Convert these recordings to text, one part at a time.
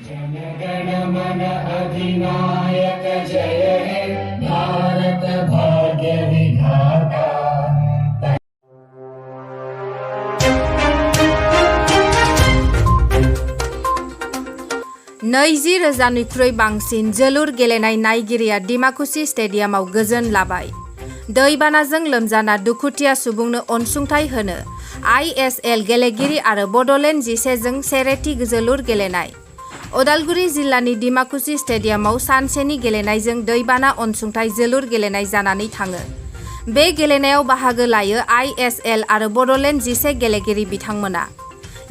जनगणमन अधिनायक जय हे भारत भाग्य विधाता। नैजि रोजानिख्रुइ बांसिन जोलुर गेलेनाय नायगिरिया डिमाकुसि स्टेडियामाव गोजोन लाबाय। दैबानाजों लोमजाना दुखुथिया सुबुंनो अनसुंथाइ होनो ISL गेलेगिरि आरो बड'लेण्ड 11 जों चेरिटि जोलुर गेलेनाय। उदालगुरि जिल्लानि डिमाकुसि स्टेडियामाव सानसेनि गेलेनायजों दैबाना अनसुंथाइ जोलुर गेलेनाय जानानै थाङो। बे गेलेनायाव बाहागो लायो ISL आरो बड'लेण्ड 11 गेलेगिरि बिथांमोना।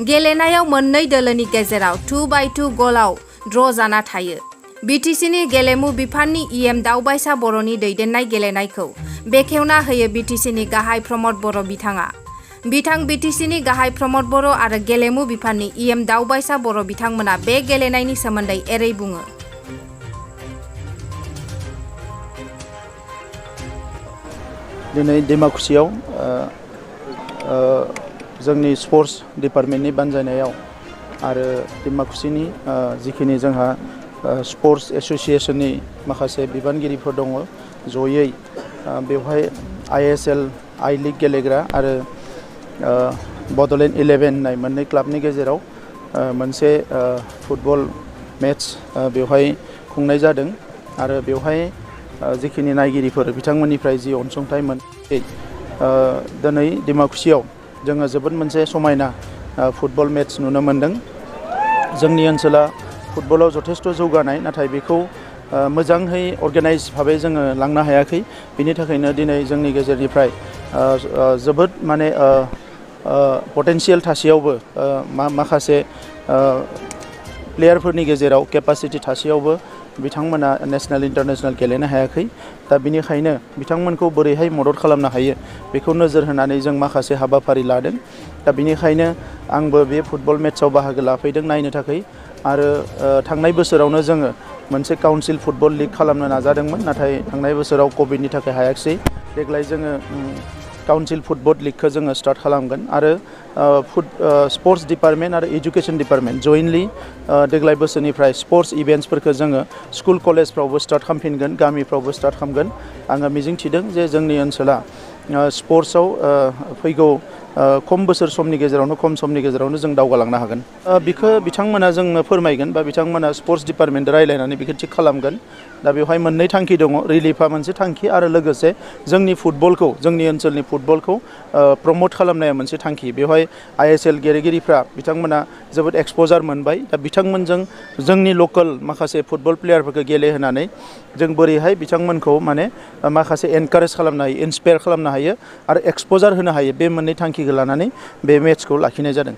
गेलेनायाव मोननै दोलोनि गेजेराव 2-2 गलाव ड्र' जाना थायो। BTCनि गेलेमु बिफाननि EM दावबायसा बर'नि दैदेननाय गेलेनायखौ बेखेवना होयो BTCनि गाहाय प्रमद बर' बिथाङा। BTCनि गाहाय प्रमद बर' आरो गेलेमु बिफाननि EM दावबायसा बर' बिथांमोना बे गेलेनायनि सोमोन्दै एरै बुङो। दिनै डिमाकुसियाव जोंनि स्पर्ट्स डिपार्टमेन्टनि बानजायनायाव आरो डिमाकुसिनि जिखिनि जोंहा स्पर्ट्स एसोसिएशननि माखासे बिबानगिरिफोर दङ जयै बेवहाय ISL I लीग गेलेग्रा आरो बड'लेण्ड 11 होननाय मोननै क्लाबनि गेजेराव मोनसे फुटबल मेट्स बेवहाय खुंनाय जादों आरो बेवहाय जिखिनि नायगिरिफोर बिथांमोननिफ्राय जि अनसुंथाइ मोननाय दिनै डिमाकुसियाव जोङो जोबोद मोनसे समायना फुटबल मेट्स नुनो मोन्दों। जोंनि ओनसोला फुटबलाव जथेस्थ' जौगानाय, नाथाय बेखौ मोजाङै अर्गेनाइज भाबै जोङो लांनो हायाखै। बिनि थाखायनो दिनै जोंनि गेजेरनिफ्राय जोबोद माने पटेन्सियेल थासेयावबो माखासे प्लेयारफोरनि गेजेराव केपासिटि थासेयावबो बिथांमोना नेशनेल इन्टारनेशनेल गेलेनो हायाखै। दा बिनिखायनो बिथांमोनखौ बोरैहाय मदद खालामनो हायो बेखौ नोजोर होनानै जों माखासे हाबाफारि लादों। दा बिनिखायनो आंबो बे फुटबल मेट्सआव बाहागो लाफैदों नायनो थाखाय। आरो थांनाय बोसोरावनो जोङो मोनसे काउन्सिल फुटबल लीग खालामनो नाजादोंमोन, नाथाय थांनाय बोसोराव कभिडनि थाखाय हायाखिसै। देग्लाय जोङो काउन्सिल फुटबल लीगखौ जोङो स्टार्ट खालामगोन आरो स्पर्ट्स डिपार्टमेन्ट आरो एजुकेशन डिपार्टमेन्ट जयेन्टलि देग्लाय बोसोरनिफ्राय स्पर्ट्स इभेन्ट्सफोरखौ जोङो स्कुल कलेजफ्रावबो स्टार्ट खालामफिनगोन, गामिफ्रावबो स्टार्ट खालामगोन। आङो मिजिंथिदों जे जोंनि ओनसोला स्पर्ट्सआव फैगौ खम बोसोर समनि गेजेरावनो खम समनि गेजेरावनो जों दावगालांनो हागोन। बिखौ बिथांमोना जोंनो फोरमायगोन बा बिथांमोना स्पर्ट्स डिपार्टमेन्ट रायज्लायनानै बेखौ थिग खालामगोन। दा बेवहाय मोननै थांखि दङ, रिलिफआ मोनसे थांखि आरो लोगोसे जोंनि फुटबलखौ, जोंनि ओनसोलनि फुटबलखौ प्रमोट खालामनाया मोनसे थांखि। बेवहाय ISL गेलेगिरिफ्रा बिथांमोना जोबोद एक्सप'जार मोनबाय। दा बिथांमोनजों जोंनि लकेल माखासे फुटबल प्लेयारफोरखौ गेलेहोनानै जों बोरैहाय बिथांमोनखौ माने माखासे एनकारेज खालामनो हायो, इन्सपायार खालामनो हायो आरो एक्सप'जार होनो हायो, बे मोननै थांखिखौ लानानै बे मेट्सखौ लाखिनाय जादों।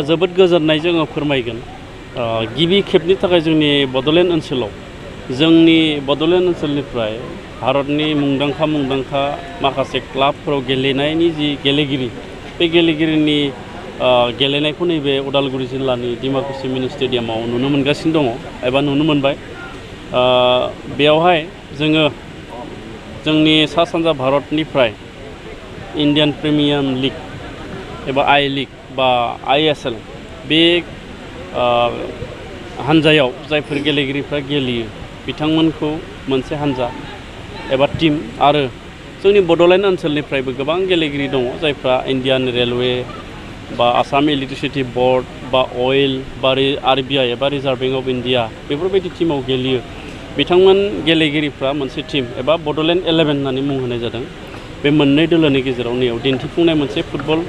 जोबोद गोजोननाय जोङो फोरमायगोन। गिबि खेबनि थाखाय जोंनि बड'लेण्ड ओनसोलाव, जोंनि बड'लेण्ड ओनसोलनिफ्राय भारतनि मुंदांखा माखासे क्लाबफोराव गेलेनायनि जि गेलेगिरि, बे गेलेगिरिनि गेलेनायखौ नैबे उदालगुरि जिल्लानि डिमाकुसि मिनि स्टेडियामाव नुनो मोनगासिनो दङ एबा नुनो मोनबाय। बेयावहाय जोङो जोंनि सा सानजा भारतनिफ्राय इन्डियान प्रिमियार लीग एबा I लीग बा ISL बे हान्जायाव जायफोर गेलेगिरिफ्रा गेलेयो बिथांमोनखौ मोनसे हान्जा एबा टीम, आरो जोंनि बड'लेण्ड ओनसोलनिफ्रायबो गोबां गेलेगिरि दङ जायफ्रा इन्डियान रेलवे बा आसाम इलेक्ट्रिसिटि बोर्ड बा अइल बा RBI एबा रिजार्भ बेंक अफ इन्डिया बेफोरबायदि टीमाव गेलेयो। बिथांमोन गेलेगिरिफ्रा मोनसे टीम एबा बड'लेण्ड 11 होननानै मुं होनाय जादों। बे मोननै दोलोनि गेजेराव नैयाव दिन्थिफुंनाय मोनसे फुटबल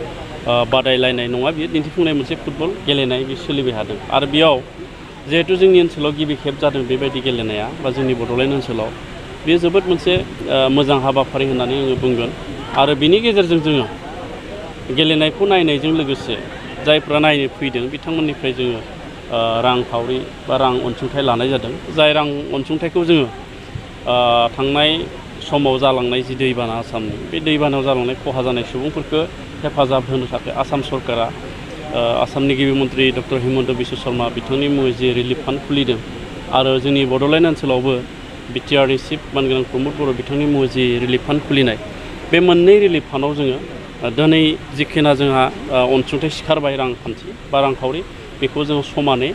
बादायलायनाय नङा, बियो दिन्थिफुंनाय मोनसे फुटबल गेलेनाय बे सोलिबाय थादों। आरो बेयाव जिहेथु जोंनि ओनसोलाव गिबि खेब जादों बेबायदि गेलेनाया, बा जोंनि बड'लेण्ड ओनसोलाव बेयो जोबोद मोनसे मोजां हाबाफारि होननानै आङो बुंगोन। आरो बिनि गेजेरजों जोङो गेलेनायखौ नायनायजों लोगोसे जायफ्रा नायनो फैदों बिथांमोननिफ्राय जोङो रांखावरि बा रां अनसुंथाइ लानाय जादों। जाय रां अनसुंथाइखौ जोङो थांनाय समाव जालांनाय जि दैबाना आसामनि, बे दैबानायाव जालांनाय खहा जानाय सुबुंफोरखौ हेफाजाब होनो थाखाय आसाम सरकारा आसामनि गिबि मन्त्रि डक्टर हिमन्त बिश्व शर्मा बिथांनि मुङै जि रिलिफ फान्ड खुलिदों, आरो जोंनि बड'लेण्ड ओनसोलावबो बिटिआरनि चिफ मानगोनां प्रमद बर' बिथांनि मुङै जि रिलिफ फान्ड खुलिनाय, बे मोननै रिलिफ फान्डआव जोङो दिनै जिखिना जोंहा अनसुंथाइ सिखारबाय रांखान्थि बा रांखावरि बेखौ जोङो समानै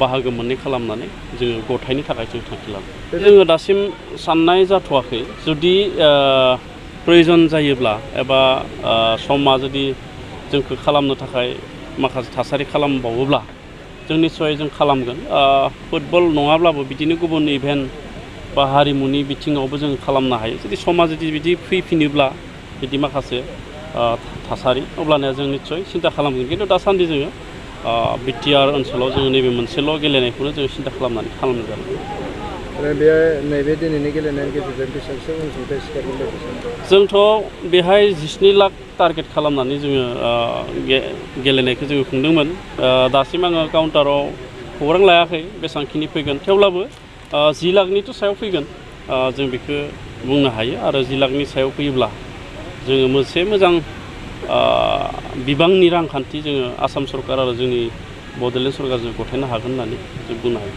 बाहागो मोननै खालामनानै जोङो गथायनि थाखाय जों थांखि लादों। जोङो दासिम साननाय जाथ'वाखै जुदि प्रयोजन जायोब्ला एबा समा जुदि जोंखौ खालामनो थाखाय माखासे थासारि खालामबावोब्ला जों निस्सय जों खालामगोन। फुटबल नङाब्लाबो बिदिनो गुबुन इभेन्ट बा हारिमुनि बिथिङावबो जों खालामनो हायो जुदि समा जुदि बिदि फैफिनोब्ला बिदि माखासे थासारि अब्लानिया जों निस्सय सिन्था खालामगोन। खिन्थु दासान्दि जोङो बिटिआर ओनसोलाव जोङो नैबे मोनसेल' गेलेनायखौनो जोङो सिन्था खालामनानै खालामगोन। बे नैबे दिनैनि गेलेनायनि गेजेरजों बेसेबांसो अनसुंथाइ सिखारगोन बायदि? जोंथ' बेहाय 17 लाख टारगेट खालामनानै जोङो गेलेनायखौ जोङो खुंदोंमोन। दासिम आङो काउन्टाराव खौरां लायाखै बेसेबांखिनि फैगोन, थेवब्लाबो 10 लाखनिथ' सायाव फैगोन जों बेखौ बुंनो हायो। आरो 10 लाखनि सायाव फैयोब्ला जोङो मोनसे मोजां बिबांनि रांखान्थि जोङो आसाम सरकार आरो जोंनि बड'लेण्ड सरकारजों गथायनो हागोन होननानै जों बुंनो हायो।